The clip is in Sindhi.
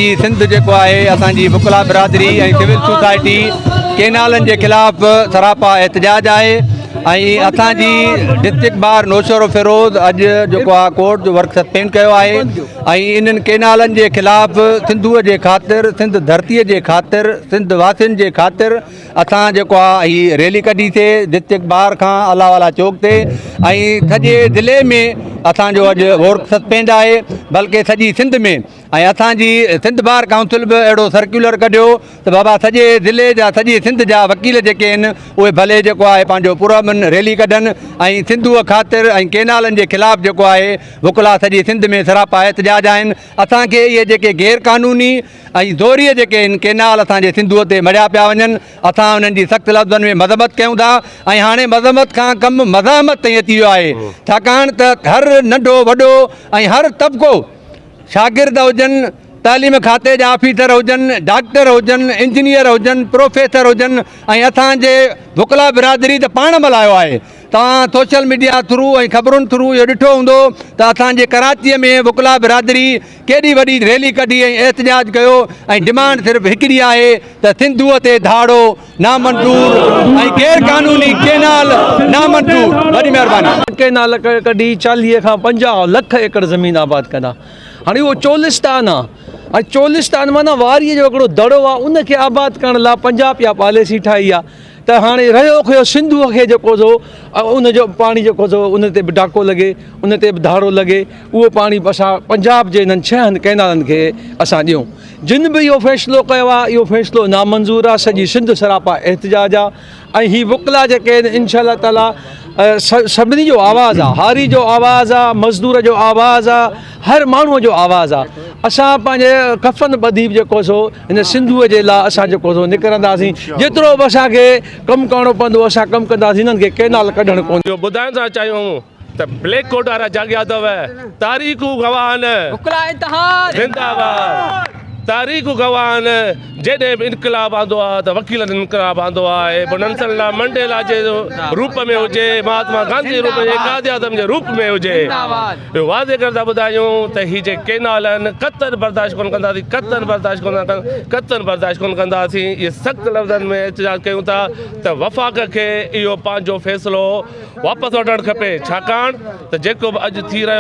سڄي سنڌ جيڪو آهي اسان جي وڪلا برادري ۽ سول سوسائٽي ڪينالن جي خلاف سراپا احتجاج آهي ۽ اسان جي ڊسٽرڪٽ بار نوشهروفيروز اڄ جيڪو آهي ڪورٽ جو ورڪ سسپينڊ ڪيو آهي ۽ انهن ڪينالن جي خلاف سنڌوء جي خاطر سنڌ ڌرتيء جي خاطر سنڌ واسين جي خاطر اسان جيڪو آ هي ريلي ڪڍي سي ڊسٽرڪٽ بار کان الله والا چوڪ تي ۽ سڄي ضلعي ۾ اسان جو اڄ ورڪ سسپينڊ آهي بلڪه سڄي سنڌ ۾ ۽ اسان جي سنڌ بار ڪائونسل به اهڙو سرڪيولر ڪڍيو ته بابا سڄي ضلعي جا سڄي سنڌ جا وڪيل جيڪي آهن اهي ڀلي جيڪو آهي پنهنجو پرامن ريلي ڪڍن ۽ سنڌوء خاطر ۽ ڪينالن جي خلاف جيڪو آهي وڪلا سڄي سنڌ ۾ سراپا احتجاج آهن اسان کي اهي جيڪي غير قانوني ۽ زوريء جيڪي هن ڪينال اسان جي سنڌوء تي مڙهيا پيا وڃن، اسان انهن جي سخت لفظن ۾ مذمت ڪيون ٿا ۽ هاڻي مذمت کان ڪم مزاحمت تائين اچي ويو آهي، ڇاڪاڻ ته هر ننڍو وڏو ۽ هر طبقو شاگرد هجن، تعليم کاتي جا آفيسر هجن، ڊاڪٽر هجن، انجنيئر هجن، پروفيسر هجن ۽ اسان جي وڪلا برادري ته پاڻ ملهايو آهي. توهان سوشل ميڊيا ٿرو ۽ خبرن ٿرو اهو ڏٺو هوندو ته اسان جي ڪراچيء ۾ وڪلا برادري ڪيڏي وڏي ريلي ڪڍي ۽ احتجاج ڪيو ۽ ڊمانڊ صرف هڪڙي آهي ته سنڌوء تي ڌاڙو نامنظور ۽ غير قانوني ڪينال نامنظور. وڏي مهرباني. ڪينال ڪڍي 40 کان 50 لک ايڪڙ زمين آباد ڪندا. هاڻي اهو چولستان آ ۽ چولستان معنيٰ واريء جو هڪڙو دڙو آ ان کي آباد ڪرڻ لاء پنجاب اها پاليسي ٺاهي آ ته هاڻي رهيو کهيو سنڌوء کي جيڪو سو ان جو پاڻي جيڪو سو ان تي به ڊاڪو لڳي ان تي به ڌاڙو لڳي اهو پاڻي به اسان پنجاب جي انهن ڇهن ڪئنالن کي اسان ڏيون جن به اهو فيصلو ڪيو آهي اهو فيصلو نامنظور آهي سڄي سنڌ سراپا احتجاج آهي ۽ هي وڪلا جيڪي آهن انشاء الله تعاليٰ سڀني جو آواز آهي هاري جو آواز آهي مزدور جو آواز آهي هر ماڻهوء جو آواز آهي اسان پنهنجي ڪفن ٻڌي به جيڪو سو هن سنڌوء جي لاء اسان جيڪو سو نڪرنداسين جيترو به اسان کي ڪم ڪرڻو پوندو اسان ڪم ڪنداسين هنن کي ڪئنال ڪڍڻ ڪونه. اهو ٻڌائڻ ٿا چاهيون ته بليڪ ڪوٽ وارا جاڳيا اٿو تاريخون گواهه آهن وڪلا اتحاد زنده باد تاريخون گواهه آهن جڏهن به انقلاب آندو آهي ته وڪيلن انقلاب آندو آهي پوء نلسن منڊيلا جي روپ ۾ هجي مهاتما گانڌي جي روپ ۾ هجي قائد اعظم جي روپ ۾ هجي اهو واضح ڪري ٿا ٻڌايون ته هي جيڪي ڪينال آهن قطعن برداشت ڪونه ڪنداسين قطعن برداشت ڪونه قطعن برداشت ڪونه ڪنداسين اهي سخت لفظن ۾ احتجاج ڪيون ٿا ته وفاق کي اهو پنهنجو فيصلو واپس وٺڻ کپي ڇاڪاڻ ته جيڪو به اڄ ٿي رهيو.